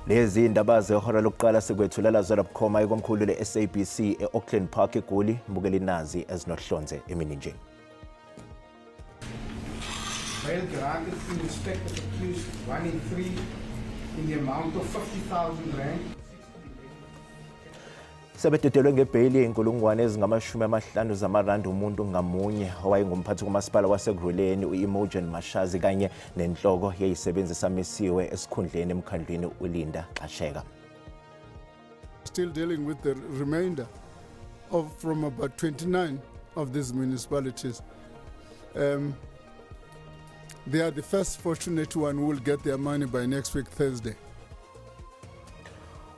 Lezi indaba zehora lokuqala sikwethulela zona bukhoma ikomkhulu le-SABC e-Auckland Park eGoli. Mbukeli nazi ezinohlonze emininjeni. Bail granted in respect of accused 1 and 3 in the amount of 50,000 rand. Sebededelwe ngebheyili yey'nkulungwane ezingama-50 zamarandi umuntu ngamunye owayengumphathi kumasipala waseKurhuleni u-Imogen Mashazi kanye nenhloko yeyisebenzi esamisiwe esikhundleni emkhandlwini uLinda Xasheka. Still dealing with the remainder of from about 29 of these municipalities. They are the first fortunate one who will get their money by next week, Thursday.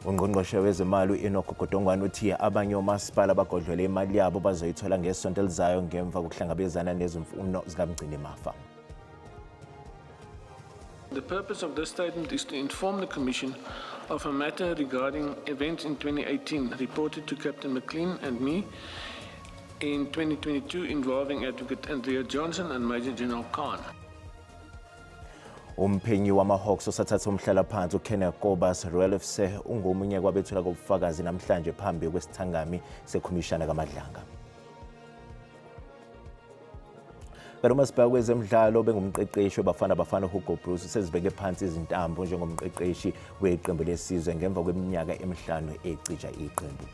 Ungqongqoshe wezemali u-Enoch Godongwana uthi abanye omasipala bagodlwele imali yabo bazoyithola ngesonto elizayo ngemva kokuhlangabezana nezimfuno zikamgcinimafa. The purpose of this statement is to inform the Commission of a matter regarding events in 2018 reported to Captain McLean and me in 2022 involving Advocate Andrea Johnson and Major General Khan. Umphenyi wama-Hawks osathatha umhlalaphansi uKenneth Kobus Roelofse ungomunye kwabethula kobufakazi namhlanje phambi kwesithangami sekhomishana kaMadlanga. Kanti uma sibheka kwezemidlalo, bengumqeqeshi weBafana Bafana Hugo Broos sezibeke phansi izintambo njengomqeqeshi weqembu lesizwe ngemva kweminyaka emihlanu ecija iqembu.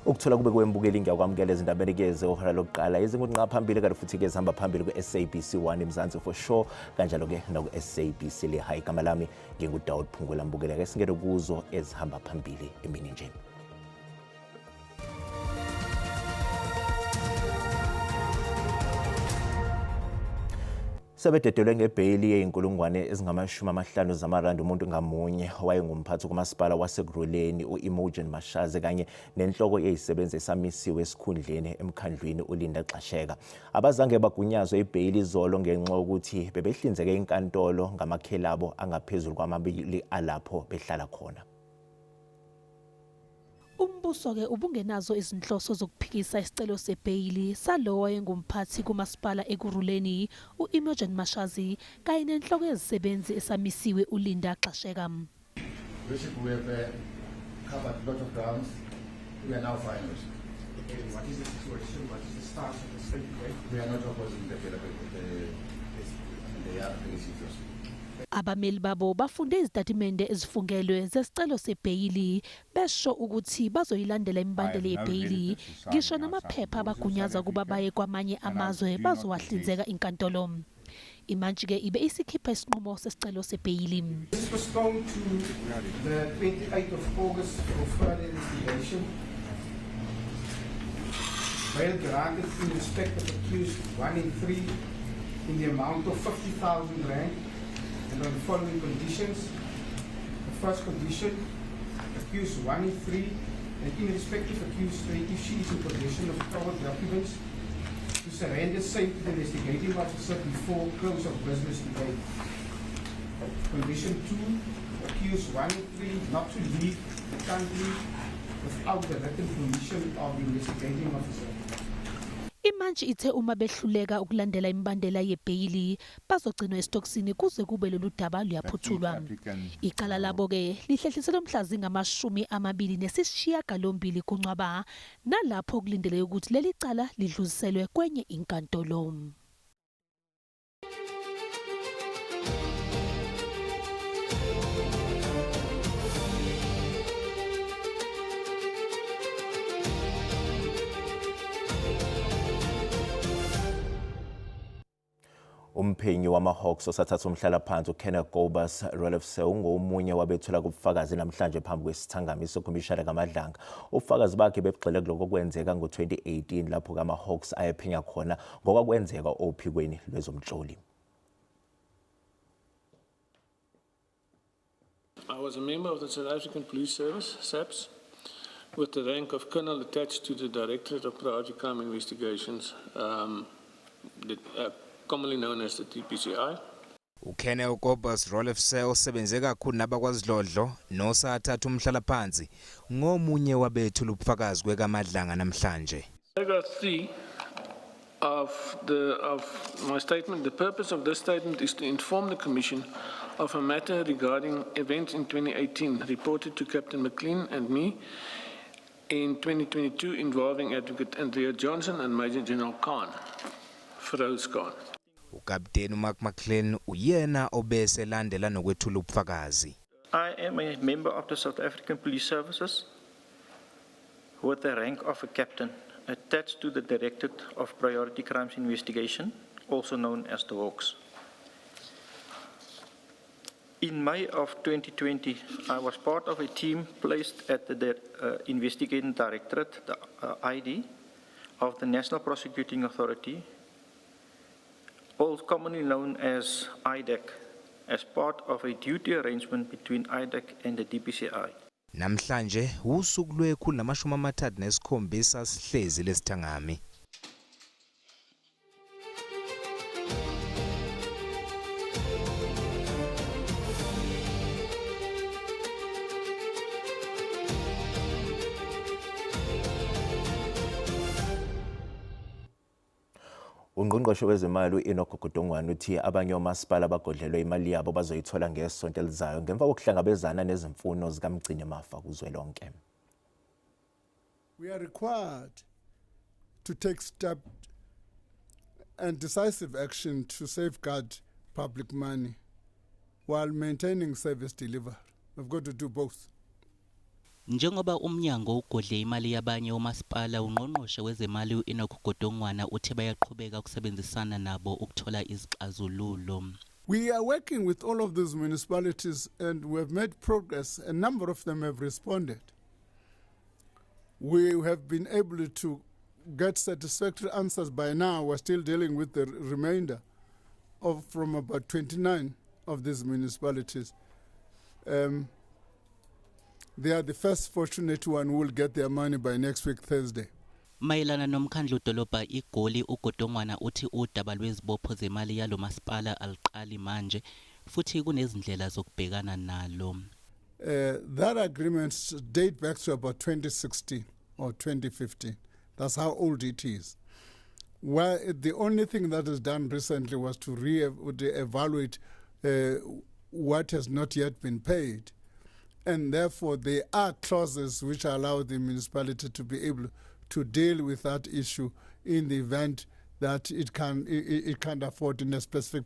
Ukuthola kube kwembukeli, ngiyakwamukela ezindabeni ke zehora lokuqala izingunqa phambili, kanti futhi ke zihamba phambili ku-SABC 1 Mzansi for sure, kanjalo ke naku-SABC Lehae. Igama lami nginguDawud Phungula. Mbukela ke singene kuzo ezihamba phambili emini nje. Sebededelwe ngebheyili yey'nkulungwane ezingama-50 zamarandi umuntu ngamunye owayengumphathi kumasipala waseKurhuleni u-Imogen Mashazi kanye nenhloko yeyisebenzi esamisiwe esikhundleni emkhandlwini uLinda Xasheka. Abazange bagunyazwe ibheyili izolo ngenxa yokuthi bebehlinzeke inkantolo ngamakheli abo angaphezulu kwamabili alapho behlala khona. Umbuso-ke ubungenazo izinhloso zokuphikisa isicelo sebheyili salowo wayengumphathi kumasipala Ekurhuleni u-Imogen Mashazi kanye nenhloko yezisebenzi esamisiwe uLinda Xasheka. Bishop, we have covered a lot of grounds. We are now final. Okay, what is the situation? What is the stance of the state today? We are not opposing the bill, the application. Abameli babo bafunde izitatimende ezifungelwe zesicelo sebheyili besho ukuthi bazoyilandela imibandela yebheyili, ngisho namaphepha abagunyaza ukuba baye kwamanye amazwe bazowahlinzeka inkantolo. Imantshi-ke ibe isikhipha isinqumo sesicelo sebheyili. This is postponed to the 28th of August for further investigation. Bail granted in respect of accused 1 and 3 in the amount of 50,000 rand and on the following conditions. The first condition, accused 1 and 3, and in respect of accused 3, if she is in possession of travel documents, to surrender same to the investigating officer before close of business today. Condition 2, accused 1 and 3 not to leave the country without the written permission of the investigating officer. Imantshi ithe uma behluleka ukulandela imibandela yebheyili bazogcinwa esitokisini kuze kube lolu daba luyaphuthulwa. Icala labo-ke lihlehliselwe mhla zingama-28 kuNcwaba, nalapho kulindeleke ukuthi leli cala lidluliselwe kwenye inkantolo. Umphenyi wama-Hawks osathatha umhlalaphansi uKenneth Kobus Roelofse ungomunye wabethula kubufakazi namhlanje phambi kwesithangami sokhomishana kaMadlanga. Ubufakazi bakhe bebugxile kuloko kwenzeka ngo-2018 lapho kama-Hawks ayephenya khona ngokwakwenzeka ophikweni lwezomhloli. I was a member of the South African Police Service, SAPS, with the rank of colonel attached to the Directorate of Priority Crime Investigations, commonly known as the DPCI. UKenneth Kobus Roelofse osebenze kakhulu nabakwaZidlodlo nosathatha umhlalaphansi ngomunye wabethula ubufakazi kwekaMadlanga namhlanje. Paragraph 3 of my statement, the purpose of this statement is to inform the Commission of a matter regarding events in 2018 reported to Captain McLean and me in 2022 involving Advocate Andrea Johnson and Major General Khan, Feroz Khan. Ukapteni uMark McLean uyena obese landela nokwethula ubufakazi. I am a member of the South African Police Services with the rank of a captain attached to the Directorate of Priority Crimes Investigation, also known as the Hawks. In May of 2020, I was part of a team placed at the Investigating Directorate, the ID, of the National Prosecuting Authority, all commonly known as IDAC, as part of a duty arrangement between IDAC and the DPCI. Namhlanje usuku lwekhulu namashumi amathathu nesikhombisa sihlezi lesithangami. Ungqongqoshe wezemali u-Enoch Godongwana uthi abanye omasipala abagodlelwe imali yabo bazoyithola ngesonto elizayo ngemva kokuhlangabezana nezimfuno zikamgcinimafa kuzwelonke. We are required to take step and decisive action to safeguard public money while maintaining service delivery. We've got to do both. Njengoba umnyango ugodle imali yabanye omasipala, ungqongqoshe wezemali u-Enoch Godongwana uthe bayaqhubeka ukusebenzisana nabo ukuthola izixazululo. We are working with all of these municipalities and we have made progress. A number of them have responded. We have been able to get satisfactory answers by now. We're still dealing with the remainder of from about 29 of these municipalities. They are the first fortunate one who will get their money by next week, Thursday. Mayelana nomkhandlu dolobha iGoli, uGodongwana uthi udaba lwezibopho zemali yalo masipala aliqali manje futhi kunezindlela zokubhekana nalo. That agreement date back to about 2016 or 2015. That's how old it is. Well, the only thing that is done recently was to re-evaluate what has not yet been paid. And therefore, there are clauses which allow the municipality to be able to deal with that issue in the event that it can't afford in a specific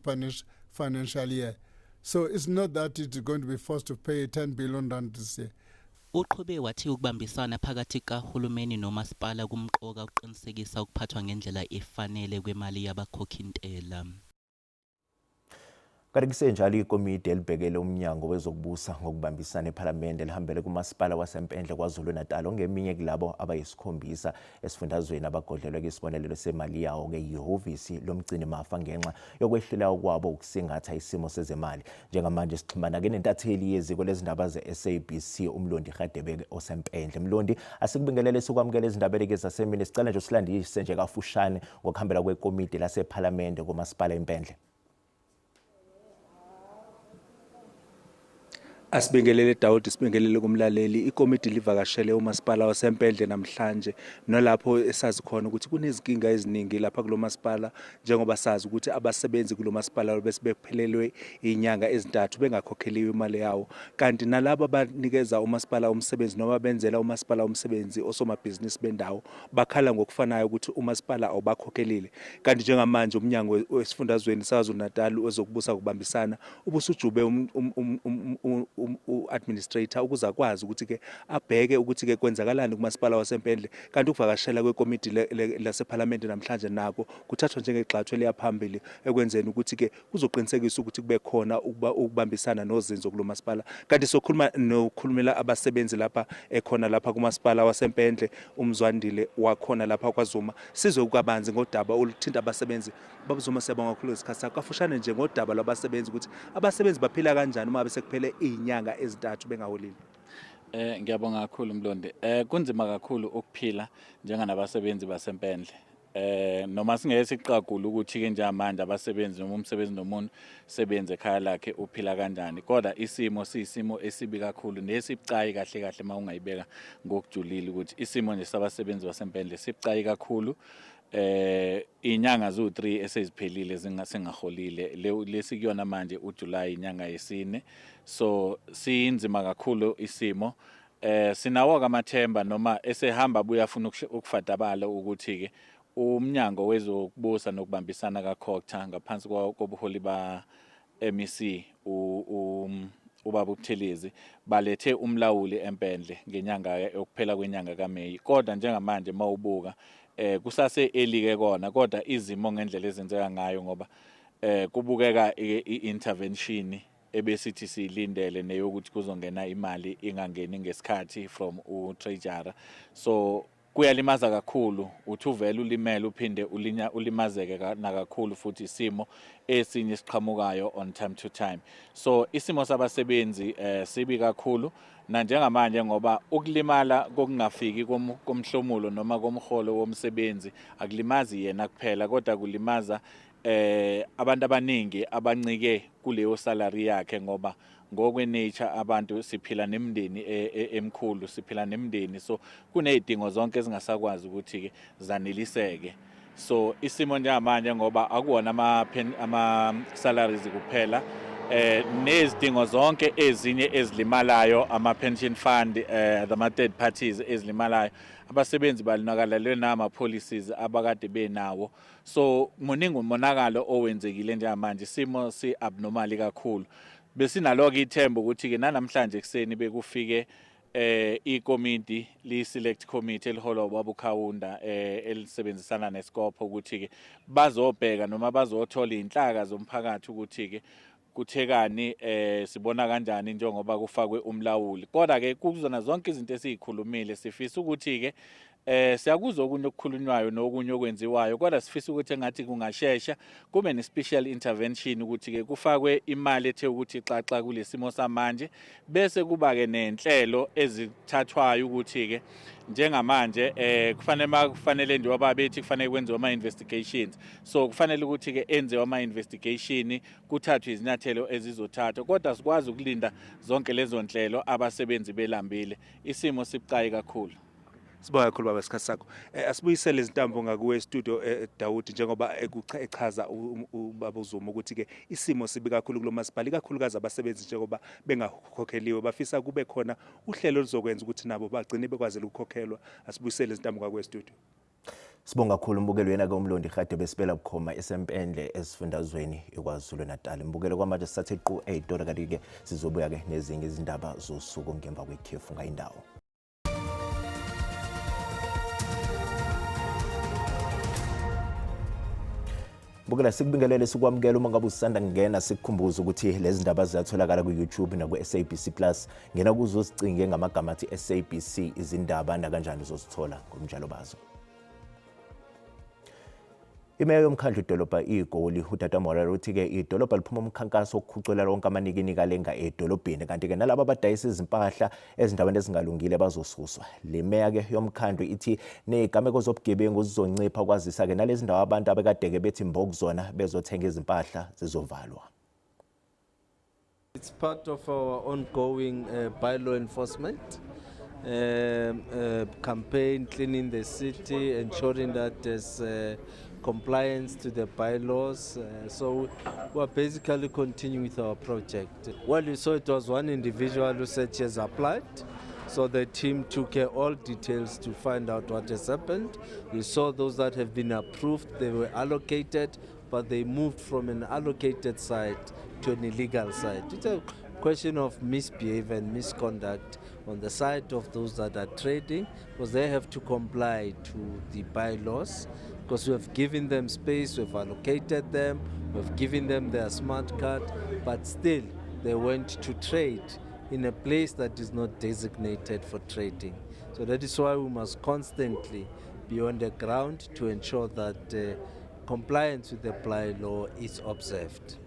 financial year. So it's not that it's going to be forced to pay 10 billion rand this year. Uqhube wathi ukubambisana phakathi kahulumeni nomasipala kumqoka ukuqinisekisa ukuphathwa ngendlela efanele kwemali yabakhokhintela. Kanti kusenjalo, ikomidi elibhekele umnyango wezokubusa ngokubambisana ephalamende lihambele kumasipala waseMpendle KwaZulu-Natal, ongeminye kulabo abayisikhombisa esifundazweni abagodlelwe isibonelelo semali yawo-ke yihhovisi lomgcinimafa ngenxa yokwehluleka kwabo ukusingatha isimo sezemali. Njengamanje sixhumana-ke nentatheli yeziko lezindaba ze-SABC uMlondi Radebe oseMpendle. Mlondi, asikubingelele, sikwamukele ezindabeni-ke zasemini. Sicela nje usilandise nje kafushane ngokuhambela kwekomidi lasephalamende kumasipala iMpendle. Asibingelele Dawud, sibingelele kumlaleli. Ikomiti livakashele umasipala waseMpendle namhlanje, nolapho esazi khona ukuthi kunezinkinga eziningi lapha kulo masipala, njengoba sazi ukuthi abasebenzi kulo masipala bese bephelelwe inyanga ezintathu bengakhokheliwe imali yawo, kanti nalabo abanikeza umasipala umsebenzi noma benzela umasipala umsebenzi, osomabhizinisi bendawo, bakhala ngokufanayo ukuthi umasipala awubakhokhelile. Kanti njengamanje umnyango wesifundazweni saKwaZulu-Natal wezokubusa kubambisana ubusujube u-administrator ukuze akwazi ukuthi-ke abheke ukuthi-ke kwenzakalani kumasipala waseMpendle. Kanti ukuvakashela kwekomiti lasephalamende namhlanje nako kuthathwa njengegxathu eliya phambili ekwenzeni ukuthi-ke kuzoqinisekisa ukuthi kube khona ukubambisana nozinzo kulo masipala. Kanti sokhuluma nokhulumela abasebenzi lapha ekhona lapha kumasipala waseMpendle, uMzwandile wakhona lapha kwaZuma, sizwe kabanzi ngodaba oluthinta abasebenzi. Babuzuma, siyabonga kakhulu ngesikhathi sakho. Kafushane nje ngodaba lwabasebenzi, ukuthi abasebenzi baphila kanjani uma sekuphele iy'nyanga ezintathu bengaholile? Ngiyabonga kakhulu Mlondi. Kunzima kakhulu ukuphila njenganabasebenzi baseMpendle. Noma singeke siqagule ukuthi ke njengamanje abasebenzi noma umsebenzi nomuntu sebenze ekhaya lakhe uphila kanjani, kodwa isimo siyisimo esibi kakhulu nesibucayi kahle kahle uma ungayibeka ngokujulile, ukuthi isimo nje sabasebenzi baseMpendle sibucayi kakhulu. Inyanga zu3 eseziphelile zingasengaholile, lesikuyona manje uJuly inyanga yesine, so sinzima kakhulu isimo. Sinawo amathemba noma esehamba buya afuna ukufadabala ukuthi ke umnyango wezokubusa nokubambisana kaCogta ngaphansi kobuholi ba MEC ubaba uButhelezi balethe umlawuli eMpendle ngenyanga yokuphela kwenyanga kaMeyi, kodwa njengamanje mawubuka kusase early ke kona, kodwa izimo ngendlela ezenzeka ngayo, ngoba kubukeka i-intervention ebesithi siyilindele neyokuthi kuzongena imali ingangeni ngesikhathi from u-treasurer, so kuyalimaza kakhulu. Uthi uvele ulimele, uphinde ulinya ulimazeke nakakhulu futhi isimo esinye siqhamukayo on time to time. So isimo sabasebenzi sibi kakhulu na njengamanje, ngoba ukulimala kokungafiki komhlomulo noma komholo womsebenzi akulimazi yena kuphela, kodwa kulimaza abantu abaningi abancike kuleyo salary yakhe, ngoba ngokwe nature abantu siphila nemindeni emikhulu, siphila nemindeni, so kunezidingo zonke ezingasakwazi ukuthi ke zaneliseke. So isimo njengamanje, ngoba akuwona ama salaries kuphela, nezidingo zonke ezinye ezilimalayo, ama pension fund, ama third parties ezilimalayo, abasebenzi balinakalelwe nama policies abakade benawo. So muningi umonakalo owenzekile njengamanje, isimo si abnormal kakhulu. Besinalo ke ithemba ukuthi ke namhlanje ekseni bekufike ikomiti li select committee eliholwa ubaba uKhawunda elisebenzisana neScopa ukuthi ke bazobheka noma bazothola inhlaka zomphakathi ukuthi ke kuthekani, sibona kanjani njengoba kufakwe umlawuli. Kodwa ke kuzona zonke izinto esizikhulumile, sifisa ukuthi ke siyakuzwa okunye okukhulunywayo nokunye okwenziwayo, kodwa sifisa ukuthi engathi kungashesha kube ne-special intervention ukuthi ke kufakwe imali ethe ukuthi xaxa kulesimo samanje, bese kuba ke nenhlelo ezithathwayo ukuthi ke njengamanje kufanele makufanele njengoba bethi kufanele kwenziwe ama investigations, so kufanele ukuthi ke enziwe ama investigation, kuthathwe izinyathelo ezizothathwa. Kodwa sikwazi ukulinda zonke lezo nhlelo abasebenzi belambile. Isimo sibucayi kakhulu. Sibonga kakhulu baba isikhathi sakho. Asibuyisele izintambo ngakuwe studio, Dawood, njengoba echaza ubaba uZuma ukuthi ke isimo sibi kakhulu kulomasipala, ikakhulukazi abasebenzi njengoba bengakhokheliwe, bafisa kube khona uhlelo oluzokwenza ukuthi nabo bagcine bekwazi ukukhokhelwa. Asibuyisele izintambo ngakuwe studio. Sibonga kakhulu umbukelo. Yena-ke uMlondi Kade besibela bukhoma eseMpendle esifundazweni iKwaZulu Natal. Mbukelo, kwamanje sisathe qu ey'tolo, kanti-ke sizobuya-ke nezinye izindaba zosuku ngemva kwekhefu ngayindawo. Bukela, sikubingelele, sikwamukela uma ngabe usanda kungena. Sikukhumbuza ukuthi lezi ndaba ziyatholakala ku-YouTube naku-SABC Plus. Ngena kuzo uzicinge ngamagama athi SABC izindaba, nakanjani uzozithola ngomnjalo bazo. Imeya yomkhandlu idolobha iGoli uTata Morero uthi-ke idolobha liphuma umkhankaso wokukhucula wonke amanikiniki alenga edolobheni, kanti-ke nalabo abadayisa izimpahla ezindaweni ezingalungile bazosuswa. Le meya-ke yomkhandlu ithi ney'gameko zobugebengu zizoncipha, kwazisa-ke nalezi ndawo abantu abekade-ke bethi mbo kuzona bezothenga izimpahla zizovalwa. It's part of our ongoing bylaw enforcement campaign, cleaning the city, ensuring that there's compliance to the bylaws. So we're basically continuing with our project. Well, you saw it was one individual who said she has applied. So the team took all details to find out what has happened. You saw those that have been approved, they were allocated, but they moved from an allocated site to an illegal site. It's a question of misbehavior and misconduct on the side of those that are trading, because they have to comply to the bylaws, because we have given them space, we've allocated them, we've given them their smart card, but still they went to trade in a place that is not designated for trading. So that is why we must constantly be on the ground to ensure that compliance with the bylaw is observed.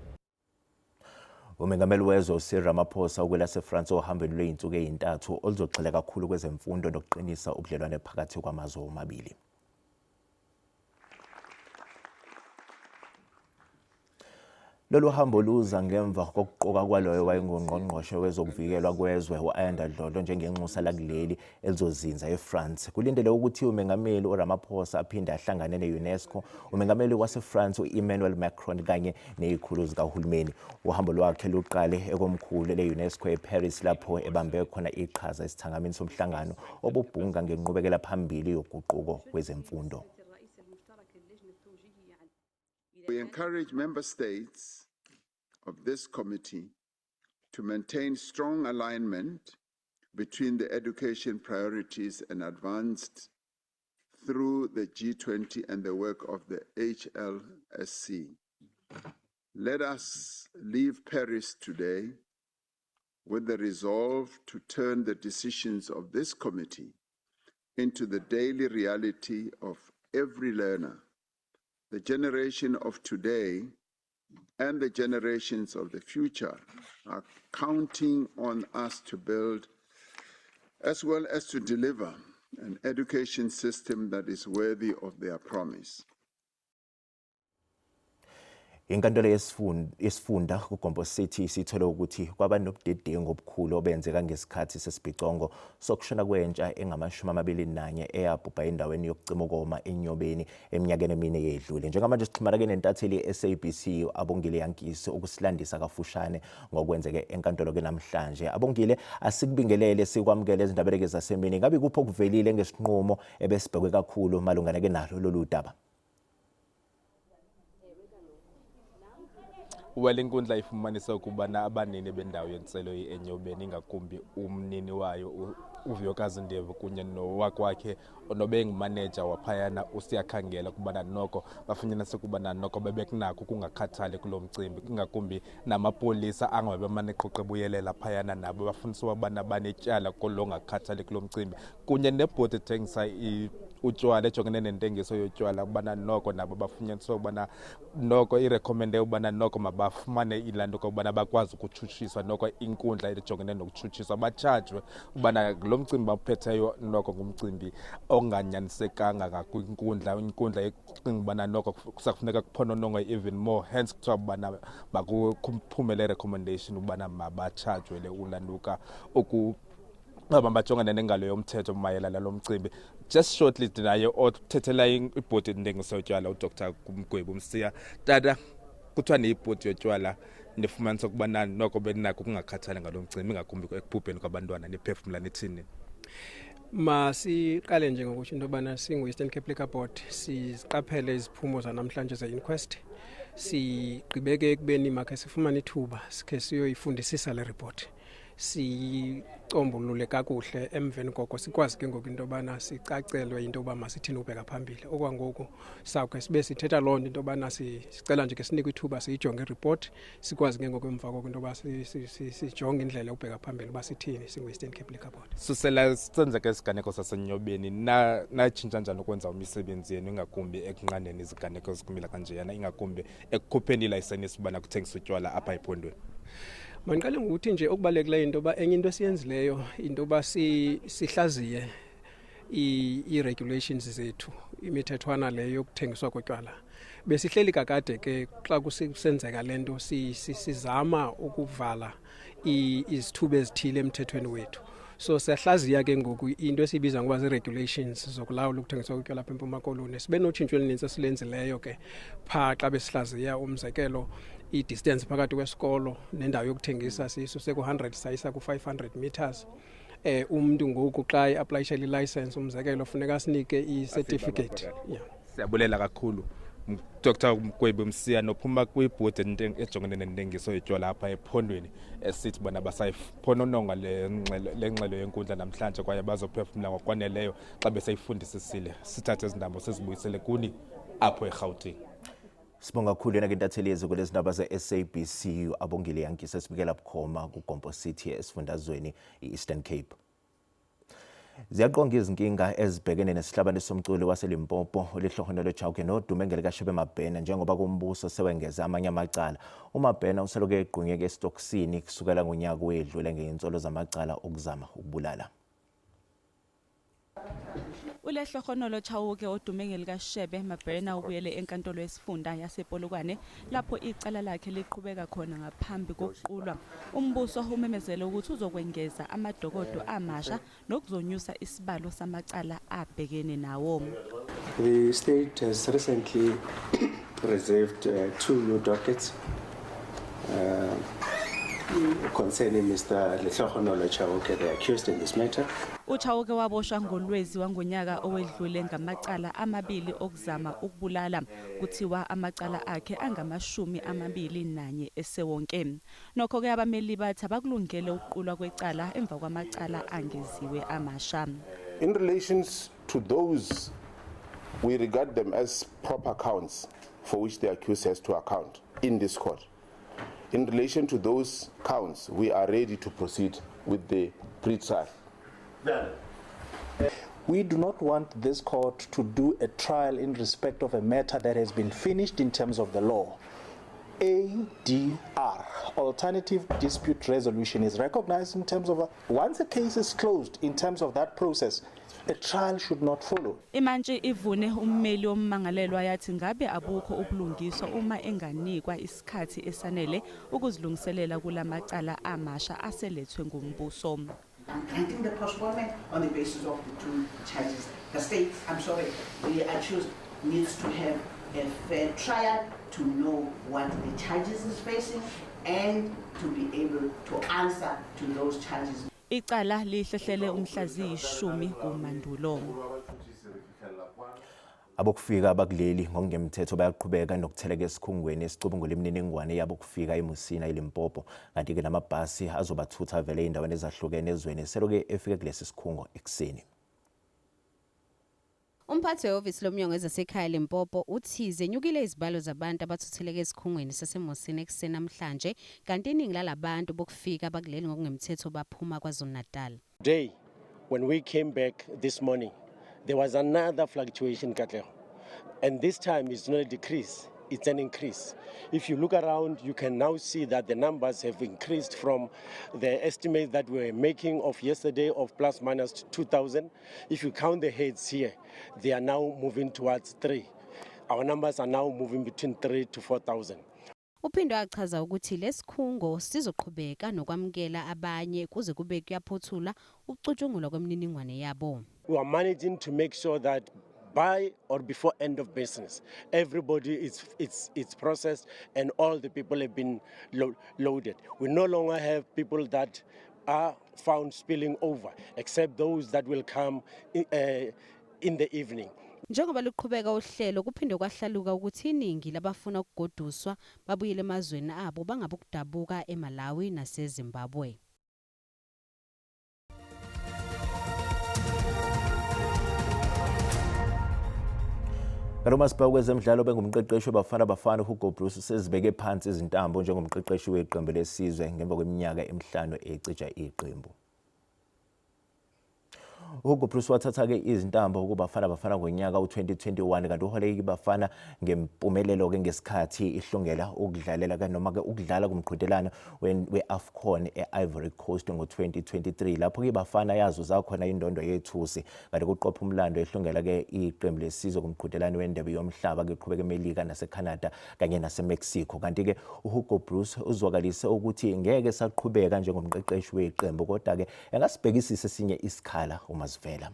Umengameli wezwe uCyril Ramaphosa ukwelase-France ohambweni lwey'nsuku ey'ntathu oluzogxila kakhulu kwezemfundo nokuqinisa ubudlelwane phakathi kwamazwe omabili. Lolu hambo luza ngemva kokuqoka kwaloyo wayengungqongqoshe wezokuvikelwa kwezwe u-Ayanda Dlodlo njengenxusa lakuleli elizozinza eFrance. Kulindele ukuthi uMengameli uRamaphosa aphinde ahlangane ne-UNESCO, uMengameli waseFrance u-Emmanuel Macron kanye nezikhulu zikahulumeni. Uhambo lwakhe luqale ekomkhulu le-UNESCO eParis lapho ebambe khona iqhaza esithangamini somhlangano obubhunga ngenqubekela phambili yoguquko kwezemfundo. We encourage member states of this committee to maintain strong alignment between the education priorities and advanced through the G20 and the work of the HLSC. Let us leave Paris today with the resolve to turn the decisions of this committee into the daily reality of every learner. The generation of today and the generations of the future are counting on us to build as well as to deliver an education system that is worthy of their promise. Inkantolo yesifunda kuGompo City isithole ukuthi kwaba nobudedengu obukhulu obenzeka ngesikhathi sesibhicongo sokushona kwentsha engama-21 eyabhubha endaweni yokucima ukoma eNyobeni eminyakeni emine eyedlule. Njengamanje sixhumana-ke nentatheli ye-SABC u-Abongile Yankisi ukusilandisa kafushane ngokwenzeke enkantolo-ke namhlanje. Abongile, asikubingelele sikwamukele ezindabeni-ke zasemini. Ngabe ikuphi okuvelile ngesinqumo ebesibhekwe kakhulu malungana-ke nalo lolu daba? Well, inkundla ifumanise ukubana abanini bendawo yentselo eNyobeni, ingakumbi umnini wayo uVuyokazi Ndevu kunye nowakwakhe nobengumaneja waphayana uSiyakhangela, ukubana noko bafunyanise ukubana noko bebekunakho ukungakhathali kulo mcimbi, ingakumbi namapolisa angabemane equqa ebuyelela phayana nabo bafuniswa ubana banetyala kolongakhathali kulo mcimbi, kunye nebhodi ethengisa utywala ejongene nentengiso yotywala, ukubana noko nabo bafunyaniswe ukubana noko irekhomende ukubana noko mabafumane ilanto ukubana bakwazi ukutshutshiswa, noko inkundla ejongene nokutshutshiswa batshajwe ukubana lo mcimbi bawuphetheyo noko ngumcimbi onganyanisekanga ngakwinkundla. Inkundla icinga ubana noko kusakufuneka kuphononongwe even more, hence kuthiwa ubana makuphume le recommendation ukubana mabatshajwe le ulanduka uku aba bajongane nengalo yomthetho mayelana nalo mcimbi. Just shortly, naye othethela ibhodi entengiso yotywala uDr Mgwebu Msiya. Tata, kuthiwa neyibhodi yotywala nifumanisa ukubana noko beninakho ukungakhathali ngalo mcimbi, ingakumbi ekubhubheni kwabantwana, niphefumla nithini? Masiqale nje ngokusho into yobana singu-Eastern Cape Liquor Board siziqaphele iziphumo zanamhlanje ze-inquest. Sigqibeke ekubeni makhe sifumane ithuba sikhe siyoyifundisisa le report, sicombulule kakuhle, emveni koko sikwazi ke ngoku into yobana sicacelwe into yoba masithini ubheka phambili. Okwangoku sawukhe sibe sithetha loo nto, into yobana sicela nje ke sinikwe ithuba siyijonge iripoti, sikwazi ke ngoku emva koko into yoba sijonge indlela yokubheka phambili uba sithini singu-Eastern Cape Liquor Board. Susela senzeka isiganeko saseNyobeni, natshintsha njani ukwenza imisebenzi yenu, ingakumbi ekunqandeni iziganeko ezikumila kanjeyana, ingakumbi ekukhupheni ilayisenisi ubana kuthengiswa utywala apha ephondweni? Mandiqale ngokuthi nje okubalulekileyo into yoba enye into esiyenzileyo into yoba sihlaziye ii-regulations zethu, imithethwana leyo yokuthengiswa kotywala. Besihleli kakade ke xa kusenzeka le nto sizama ukuvala izithuba ezithile emthethweni wethu, so siyahlaziya ke ngoku into esiyibiza ngoba zii-regulations zokulawula ukuthengiswa kotywala apha eMpuma Koloni. Sibe notshintsho oluninzi esilenzileyo ke phaa xa besihlaziya. Umzekelo, i-distance phakathi kwesikolo nendawo yokuthengisa siyisuse ku-100 sayisa ku-500 meters. Umntu ngoku xa i-applyishela i-license, umzekelo, funeka asinike i-certificate, yeah. Siyabulela kakhulu, Dr Mgwebi Msiya, nophuma kwibhodi ejongene nentengiso yotywala apha ephondweni, esithi bona basayiphonononga le ngxelo yenkundla namhlanje kwaye bazophefumla ngokwaneleyo xa beseyifundisisile. Sithathe ezi ntambo sizibuyisele kuni apho eRhawutini. Sibonga kakhulu yena ke intatheli yeziko lezindaba ze-SABC Abongile Yankisi esibikela bukhoma kuGompo City esifundazweni i-Eastern Cape. Ziyaqonga izinkinga ezibhekene nesihlabani somculi waseLimpopo uLehlohonolo Chauke nodume ngelikaShebe Mabhena njengoba kumbuso sewengeze amanye amacala. UMabhena useloke egqunyeke esitokisini kusukela ngonyaka owedlule ngezinsolo zamacala okuzama ukubulala. ULehlohonolo Chauke odume ngelikaShebe Mabena ubuyele enkantolo yesifunda yasePolokwane lapho icala lakhe liqhubeka khona ngaphambi kokuqulwa. Umbuso umemezele ukuthi uzokwengeza amadokodo amasha nokuzonyusa isibalo samacala abhekene nawo. The state has recently reserved two new dockets concerning Mr. Lehlohonolo Chauke, the accused in this matter. UChauke waboshwa ngoLwezi wangonyaka owedlule ngamacala amabili okuzama ukubulala. Kuthiwa amacala akhe angu-21 esewonke. Nokho-ke abameli bathi abakulungele ukuqulwa kwecala emva kwamacala angeziwe amasha. In relations to those, we regard them as proper counts for which the accused has to account in this court. In relation to those counts, we are ready to proceed with the pre-trial. We do not want this court to do a trial in respect of a matter that has been finished in terms of the law. ADR, Alternative Dispute Resolution, is recognized in terms of once a case is closed in terms of that process, a trial should not follow. Imantshi ivune ummeli wommangalelwa yathi ngabe abukho ubulungiswa uma enganikwa isikhathi esanele ukuzilungiselela kulamacala amasha aselethwe ngumbuso. I'm granting the postponement on the basis of the two charges. The state, I'm sorry, the accused needs to have a fair trial to know what the charges is facing and to be able to answer to those charges. Icala lihlehlele umhla ziyi-10 kuMandulo. Abokufika abakuleli ngokungemthetho bayaqhubeka nokutheleka esikhungweni esicubungula imininingwane yabokufika eMusina eLimpopo, kanti-ke namabhasi azobathutha avele ey'ndaweni ezahlukene ezweni seloke efike kulesi sikhungo ekuseni. Umphathi wehhovisi lomnyango wezasekhaya Limpopo uthi zenyukile izibalo zabantu abathutheleke esikhungweni saseMusina ekuseni namhlanje, kanti iningi lalabantu bokufika abakuleli ngokungemthetho baphuma KwaZulu-Natal. Today, when we came back this morning, there was another fluctuation, Katlego. And this time it's not a decrease, it's an increase. If you look around, you can now see that the numbers have increased from the estimate that we were making of yesterday of plus minus 2,000. If you count the heads here, they are now moving towards 3. Our numbers are now moving between 3 to 4,000. Uphinde wachaza ukuthi lesikhungo sizoqhubeka nokwamukela abanye kuze kube kuyaphothula ukucutshungulwa kwemininingwane yabo. We are managing to make sure that by or before end of business, everybody is processed and all the people have been loaded. We no longer have people that are found spilling over, except those that will come in the evening. Njengoba luqhubeka uhlelo kuphinde kwahlaluka ukuthi iningi labafuna ukugoduswa babuyele emazweni abo bangabokudabuka eMalawi naseZimbabwe. Kanti umasipala kwezemidlalo bengumqeqeshi weBafana Bafana Hugo Broos sezibeke phansi izintambo njengomqeqeshi weqembu lesizwe ngemva kweminyaka emihlanu ecija iqembu. Hugo Broos wathatha-ke izintambo kuBafana Bafana ngonyaka u-2021, kanti uhole iBafana ngempumelelo-ke ngesikhathi ihlungela ukudlalela noma-ke ukudlala kumqhudelano we-AFCON e-Ivory Coast ngo-2023, lapho-ke iBafana yazuza khona indondo yethusi, kanti kuqopha umlando ihlungela-ke iqembu lesizwe kumqhudelano wendebe yomhlaba kuqhubeka eMelika naseCanada kanye naseMexico. Kanti-ke uHugo Broos uzwakalise ukuthi ngeke saqhubeka njengomqeqeshi weqembu, kodwa-ke engasibhekisisa esinye isikhala uma sivela.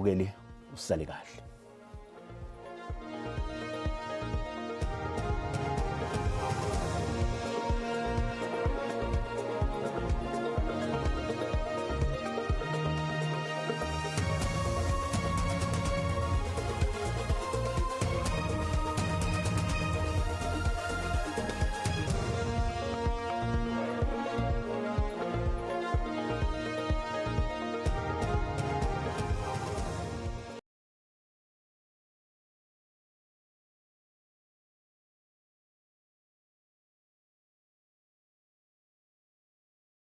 Mbukeli, usale kahle.